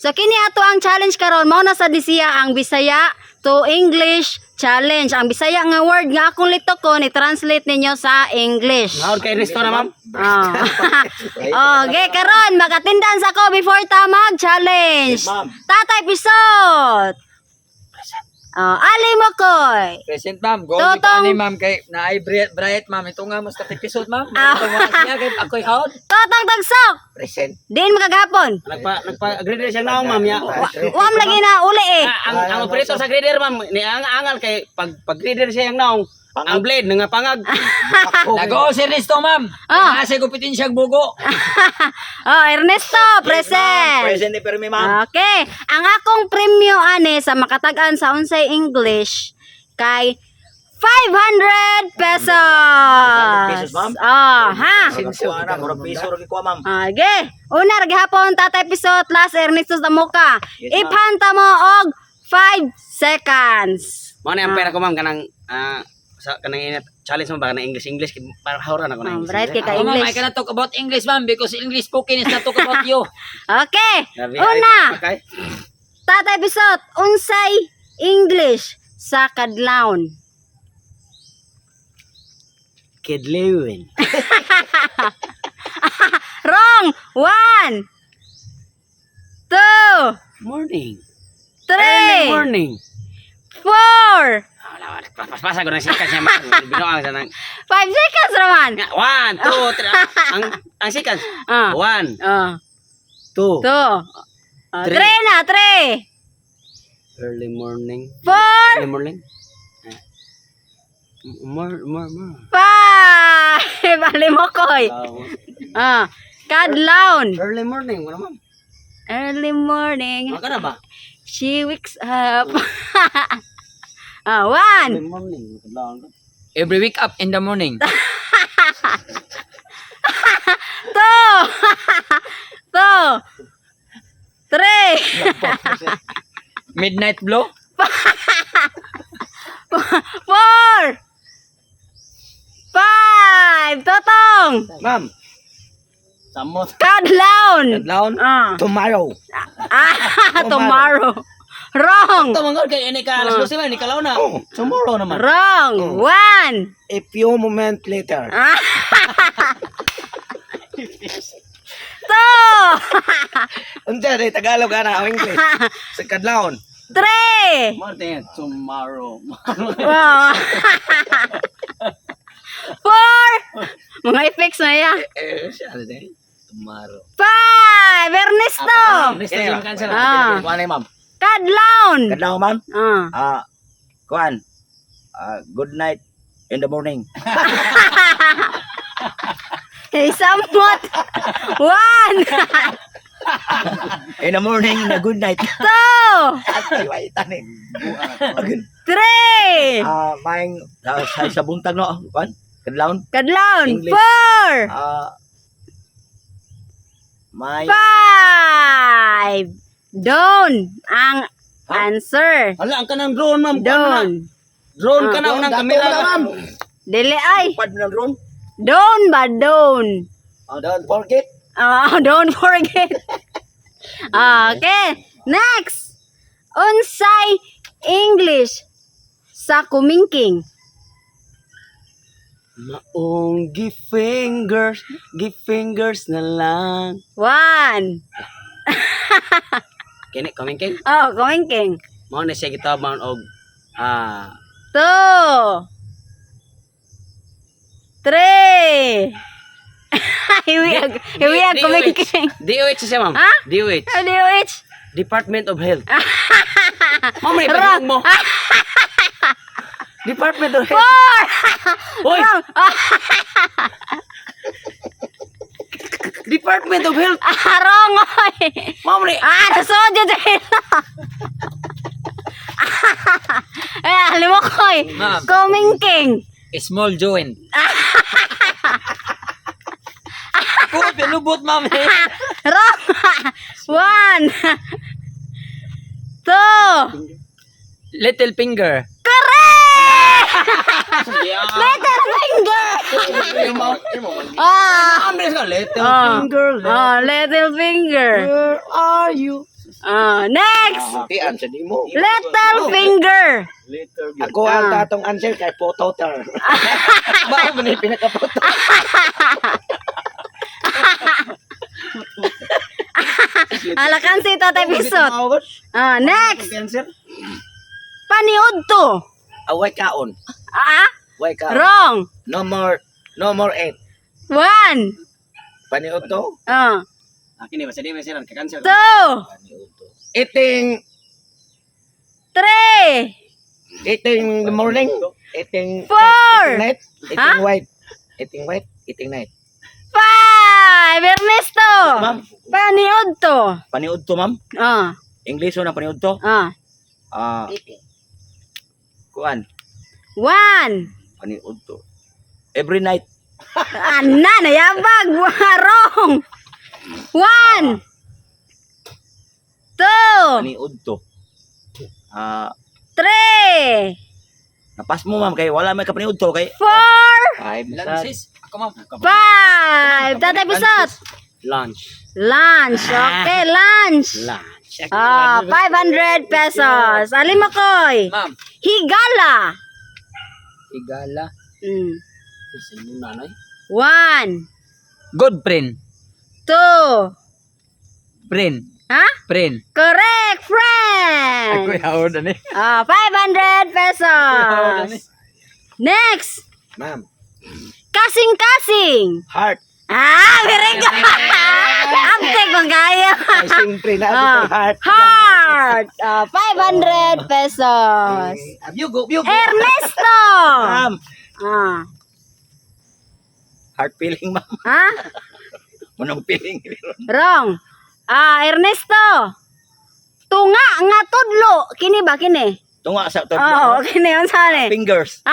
So kini ato ang challenge karon, mao na sad ni siya ang Bisaya to English challenge. Ang Bisaya nga word nga akong litokon, i-translate ninyo sa English. Naon kay Ernesto na, ma'am? Oh. Okay, karon mag-attendance ako before ta mag-challenge. Yes, ma'am. Tatay Pisot. Oh, Ali Mokoy. Present, ma'am. Go Totong- ni ma'am kay naay bright bright, ma'am. Ito nga mas kapipisod, ma'am. Ah. Ito nga siya kay ako'y haod. Totong Tagsok. Present. Diin makagapon. Nagpa grader siya naong, ma'am ya. Wam lagi na uli eh. Ah, ang operator sa grader, ma'am, ni ang angal kay pag grader siya yang naong, ang blade nga pangag. Nag-o si Ernesto, ma'am. Ah. Nasa gupitin siyang bugo. Oh, Ernesto, present. Present ni permi, ma'am. Okay, ang akong premyo ane sa makatag-an sa unsay English kay 500 pesos. 500 pesos, ma'am? Oh, ha. Kuha na, murag piso ra gikuha, ma'am. Okay. Una ra gihapon Tatay Pisot, last Ernesto sa muka. Yes, ma'am. Iphanta mo og 5 seconds. Mao na ang pera ko, ma'am, kanang sa kanang ina challenge mo ba kanang English English kay para hawran ako na Oh, English. bright kay ka Ako, ma'am, I English. cannot talk about English, ma'am, because English spoken is not talk about you. Okay. Grabe, Una, ay, okay. Tatay Pisot, unsay English sa kadlawon? Kidlewin. Wrong. One, two, Morning. three, Early morning. four, Wala, wala. Paspasa ko ng sikat siya, ma'am. Binuang sa nang. 5 seconds naman. Nga, one, two, three. Ang sikat. Ah. One, Ah, two. two, ah, Three. three na, three, Early morning. four, Early morning. Ah. More, more, more. five. Alimokoy. Ah, kadlawon. Early morning, wala, ma'am. Early morning, Maka na ba? she wakes up. Ah, one, Early morning. Kailangan ko. Every wake up in the morning. Two, two, three, Midnight blow. four, five. Totong, Ma'am, Samot. kadlawon. kadlawon. Ah. Tomorrow. Ah, tomorrow. Wrong. Ito, mga kay ini ka alas 12 man, ni kalaw na. Oh. Tomorrow naman. Wrong. One. A few moment later. Ah. Two. Unsa day Tagalog ana o English? Sa kadlawon. Three. Martin, tomorrow. Wow. Four. Mga effects na ya. Eh, siya ano din? Tomorrow. Five. Ernesto. Ernesto, yung cancel. Ah. Kuan ni, ma'am. Kadlawon. Kadlawon, ma'am. Ah. Ah, kuan. Ah, good night in the morning. Isamot. One. In the morning, na good night. Two. Ay, wait, tani. Three. Ah, maing sa buntag no, kuan. Kadlawon. Kadlawon. English. Four. Ah, may Five. Down. Ang answer. Hala, ang kanang drone, ma'am. Kuan mo na. Down. Drone ka na, Drone, unang dato kamera. na, ma'am. Dili ay. Pad ng drone. Down ba down? Oh, don't forget. Ah, don't forget. Okay. Next. Unsay English sa kumingking? Maong give fingers, give fingers na lang. One. Kini, kumingking. Oh, kumingking. Mao na siya gitawag og ah Two. Three. Hiwiag, hiwiag kumingking. DOH siya, ma'am. Ha? DOH. DOH. Department of Health. Ma'am, may pagong mo. Department of Health. Four. Hoy! Department of Health. Ah, wrong, oy. Ma'am, may Ah, nasod yun dahil. Eh, alam mo ko eh. Ma'am. Kumingking. A small joint. Ako, pinubot, ma'am. eh. Wrong. One. Two. Little finger. Correct! Little finger! Ah. Ma'am, little Ah. finger. Oh, little finger. Where are you? Ah, next. Tian sa nimo. Little finger. Later gyud. Ako ang tatong answer kay pototer. Mao man ni pinakapoto. Alakan si Tatay Pisot. Ah, next. Answer. Paniudto. Away kaon. Ah, Way kaon. wrong. No more, no more eight. One. Paniudto. Ah, Akin ni basta di man sir ka-cancel. two. Paniudto. Eating Three. Eating the morning, eating Four. eating night, eating Huh? white, eating white, eating night. Five. Ernesto. Ma'am, Paniudto. paniudto, ma'am. Ah, English na paniudto. ah. Ah. Kuan, One. paniudto. Every night. Ana, nayabag. Wrong. One. Two. Paniudto. Ah, Three. napas mo, ma'am, kay wala may kapaniudto kay Four. Five. Lansis. Ako, ma'am. Five. Tatay Pisot. Lunch. Lunch. Okay, lunch. Lunch. Ah, 500 pesos. Alin mo, Koy? Ma'am. Higala. Higala. Sa inyong nanay. One. Good friend. Two. Friend. Ha? Friend. Correct, friend. hawd ani. Ah, 500 pesos. Next. Ma'am, Kasing-kasing. heart. Ah, very good. Amtik man kayo. Ay, siyempre na Ah, heart. Heart. Ah, 500 pesos. Ah, Bugo, bugo. Ernesto. Ma'am, Ah. heart feeling, ma'am. Ha? Manong feeling. Wrong. Ah, Ernesto. Tunga nga tudlo. Kini ba kini? Tunga sa tudlo. Oo, kini unsa ni? Fingers.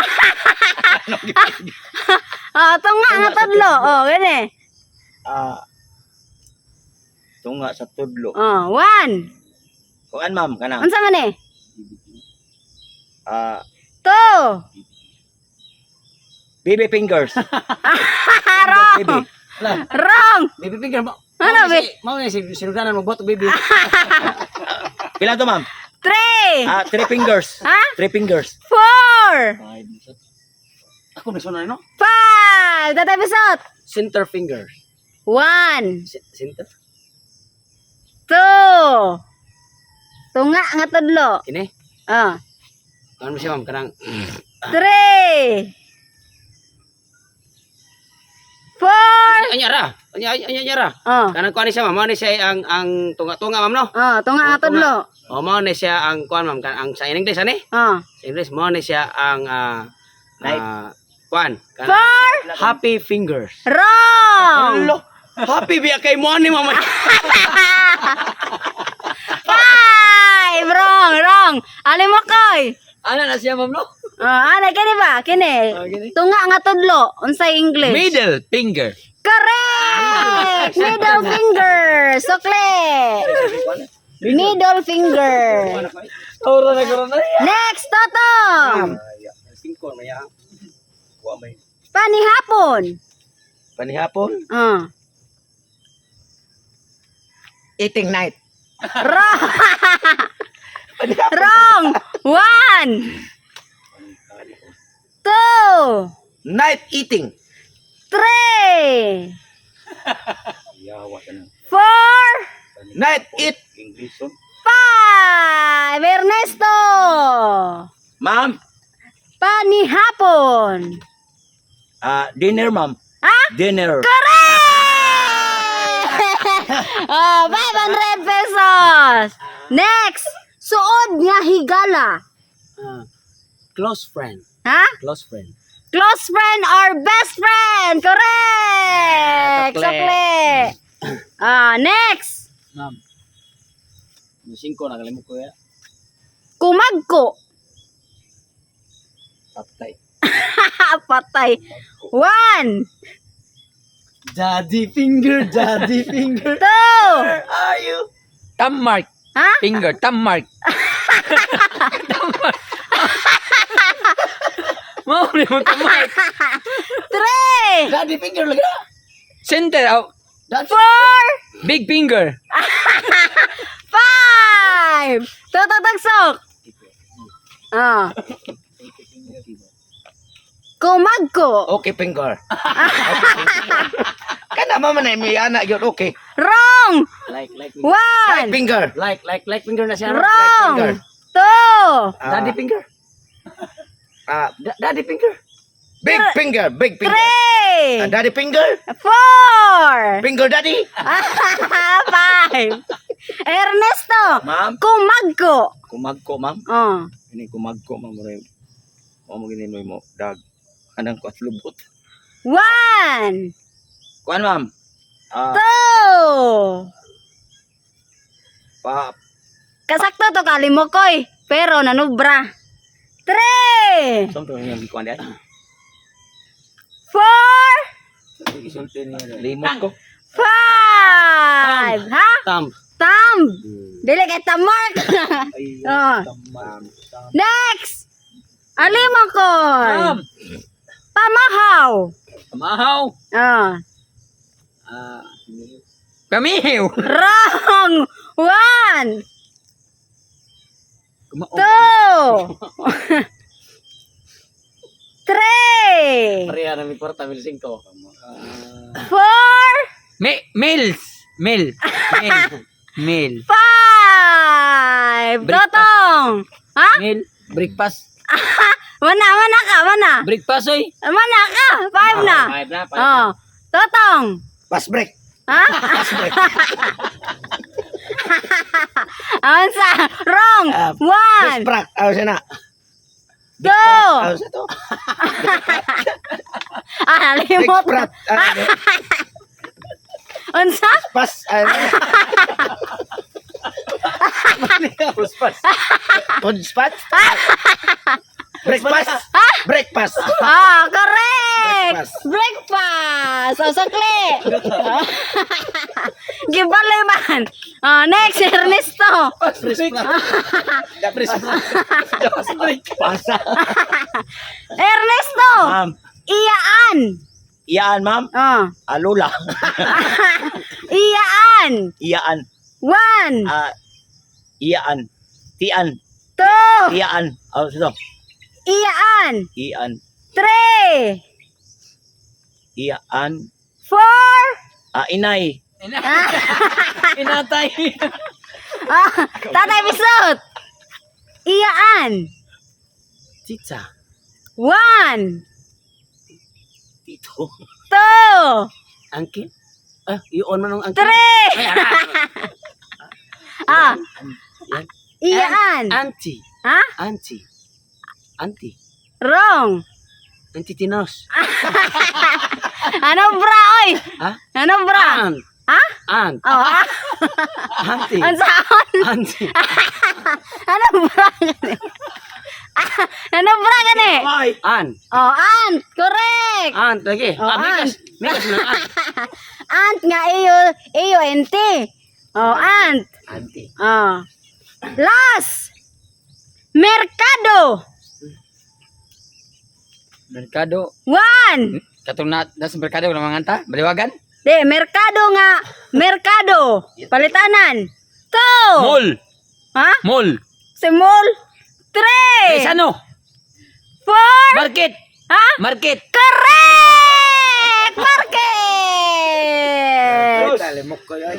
Ah, tunga nga tudlo. Oh, kini. Ah. Tunga sa tudlo. Oh, one. Kuan, ma'am, kana. Unsa man ni? Ah, Two. baby fingers. Wrong. Baby. Wrong. Baby finger mo. Ano, Mao ni Mao ni si sinudanan mo buhat og baby. Pila to, ma'am? Three. Ah, three fingers. Ha? Three fingers. Four. Five. Ako may sunan no? Five. Tatay Pisot. Center finger. One. Center. Two. Tunga nga tudlo. Kini. Ah. Ano siya, ma'am, kanang Three. Four. Anya ra. Anya anya anya ra. Oh. Kanang kuan ni siya, ma'am, mao ni siya ang tunga-tunga, ma'am, no? Oh, tunga nga tudlo. O mao ni siya ang kuan, ma'am, ang sa English ani? Oh. Sa English mao ni siya ang Night. kuan. Kanang Four. happy fingers. Wrong. Hello. Happy biya kay mo ani, ma'am. Five. Wrong, wrong. Ali mo koy. Ana na siya, ma'am, no? Oh, ana kini ba? Kini. Tunga nga tudlo. Unsay English? Middle finger. Correct! Middle finger. Sukle. Middle finger. Ora na karon na. Next, Totong. Singko maya. Kuha may. Panihapon. Panihapon, Ah. eating night. Wrong. Wrong. One. Two. Night eating. Three. Yawa ka na. Four. Night eat. English on. Five. Ernesto. Ma'am, Panihapon. ah, dinner, ma'am. Ha? Dinner. Correct! Oh, 500 pesos. Next, suod nga higala. Close friend. Ha? Close friend. Close friend or best friend? Correct! Sukle. Sukle. Ah, next, Ma'am. Singko na kalimot ko ya. Kumagko. Patay. Patay. One, Daddy finger, daddy finger. two, Where are you? Thumb mark. Ha? Finger, thumb mark. Thumb mark. Mao ni mo thumb mark. Three, Daddy finger lagi na. Center out. four, Big finger. five. Bagsok. Ah. Kumagko. Okay, finger. Kana mama na may ana gyud, okay. Wrong. Like, like, One. Finger. like, like, like finger na siya. Wrong. Finger. Two. Daddy finger. Daddy finger. Big finger, big finger. Three. Daddy finger? Four. Finger daddy? Five. Ernesto. Ma'am, Kumagko. kumagko, ma'am. Oh. Ini kumagko, ma'am. Mura. Mo mo gini mo dag. Anang kuan lubot. One. Kuan, ma'am. Two. Pa Kasakto to kalimokoy. Pero nanubra. Three. Something yung kuan diay. Four. Limot ko. Five. Ha? Thumb. Thumb. Dili kay tamark. Oh. Next. Alimakon. Ma'am. Pamahaw. Pamahaw. Oh. Kamihiw. Wrong. One. Kumaong. Two. Three. Pareha na may kwarta, mil singko. Four. Mills. Mil. Mil. Mil. Five. Breakfast. Totong. Ha? Mil. Breakfast. Mana, mana ka, mana. Breakfast oy. Mana ka. Five na. Five na, five na. Oh. Totong. Pass break. Ha? Ansa? Wrong. One. Pass break. Aw siya na. Two. Aw siya to. Ah, Big nalimot. brat. Unsa? Pass. Pass. Food spot. Breakfast. Breakfast. Ah, correct. Breakfast. Breakfast. Oh, sukli. Gibali man. Ah, next, Ernesto. Pasa. Ernesto. Ma'am. Iyaan. Iyaan, ma'am. Oh. Alula. Iyaan. Iyaan. One, Iyaan. Tian. two, Iyaan. Oh, sino? iyaan. Iyan. Three, Iyaan. four, Inay. Inatay. Ah, Tatay Bisot. Iyaan. Tita. One, Tito. two, Angkin? Ah, i-on man ang angkin. three. Ay, ah. Ah, Yan. iyaan. Auntie. Ha? Auntie. Auntie. Wrong. Auntie Tinos. Ano bra, oy? Ha? Ano bra? Aunt. Ha? Aunt. Oh, ah. Auntie. Ang saan? Auntie. Ano bra gani? Ah, ano bra gani? Aunt. Oh, aunt. Correct. Aunt lagi. Oh, Ah, mikas. Mikas na aunt. Aunt nga iyo, iyo NT. Oh, aunt. Auntie. Oh. Last. Merkado. Merkado. One. Katong na nasa merkado wala mga anta. Baliwagan. De, merkado nga. Merkado. Palitanan. Two. Mall. Ha? Mall. Simul. Three. Ano? Four. Market. Ha? Market. Correct! Market! Limok ko yun.